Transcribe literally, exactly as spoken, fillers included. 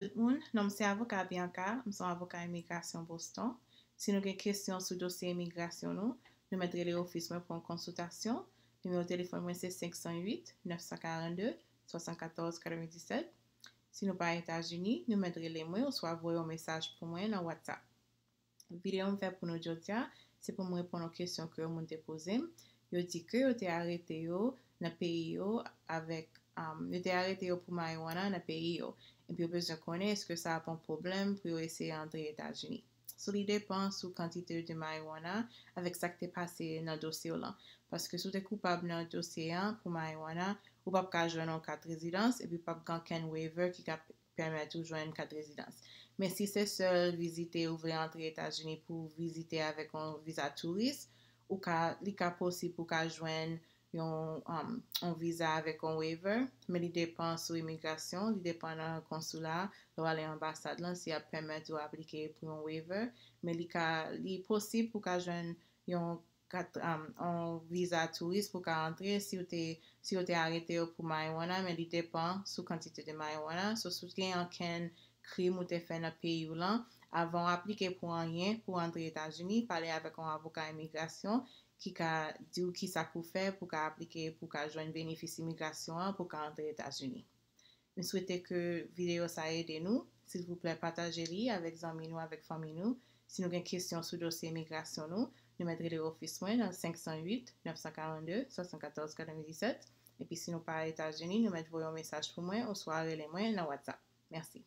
Tout moun, non m se avoka Bianca, m se yon avoka imigrasyon Boston. Si nou gen kesyon sou dosye imigrasyon nou, nou mèt rele ofis mwen pou yon konsiltasyon. Nimewo telefòn mwen se senk san uit, nèf san karannde, swasannkatòz katrevendiset. Si nou pa Etazini, nou mèt rele mwen oswa voye yon mesaj pou mwen nan WhatsApp. Videyo m fè pou nou jodi a, se pou m reponn yon kesyon ke yon moun te poze m. Yo di ke yo te arete yo nan peyi yo avèk, um, yo te arete yo pou marijuana nan peyi yo. Epi yo bezwen konnen èske sa ap yon pwoblèm pou yo eseye antre Etazini. So, li depan sou kantite de marijuana avèk sa k te pase nan dosye w lan. Paske si w te koupab nan dosye a pou marijuana, ou p ap ka jwenn yon kat rezidans, epi p ap gen okenn waiver ki ka pèmèt ou jwenn kat rezidans. Men si se sèl vizite ou vle antre Etazini pou vizite avèk yon viza touris, ou ka, li ka posib pou ka jwenn yon, um, yon viza avèk yon waiver, men li depan sou imigrasyon, li depan nan konsila, lè w ale anbasad lan, si y ap pèmèt ou aplike pou yon waiver, men li ka, li posib pou ka jwenn yon kat, um, yon viza touris pou ka antre si w te, si yo te arete yo pou marijuana, men li depan sou kantite de marijuana. So, si w gen okenn krim ou te fè nan peyi w lan, avan w aplike pou anyen, pou antre Etazini, pale avèk yon avoka imigrasyon ki ka di w kisa pou fè pou ka aplike, pou ka jwenn benefis imigrasyon an, pou ka antre Etazini. M swete ke videyo sa ede nou. Silvouplè, pataje li avèk zanmi nou, avèk fanmi nou. Si nou gen kesyon sou dosye imigrasyon nou, nou mèt rele ofis mwen nan senk san uit, nèf san karannde, swasannkatòz katrevendiset. Epi si nou pa Etazini, nou mèt voye yon mesaj pou mwen oswa rele mwen nan WhatsApp. Mèsi.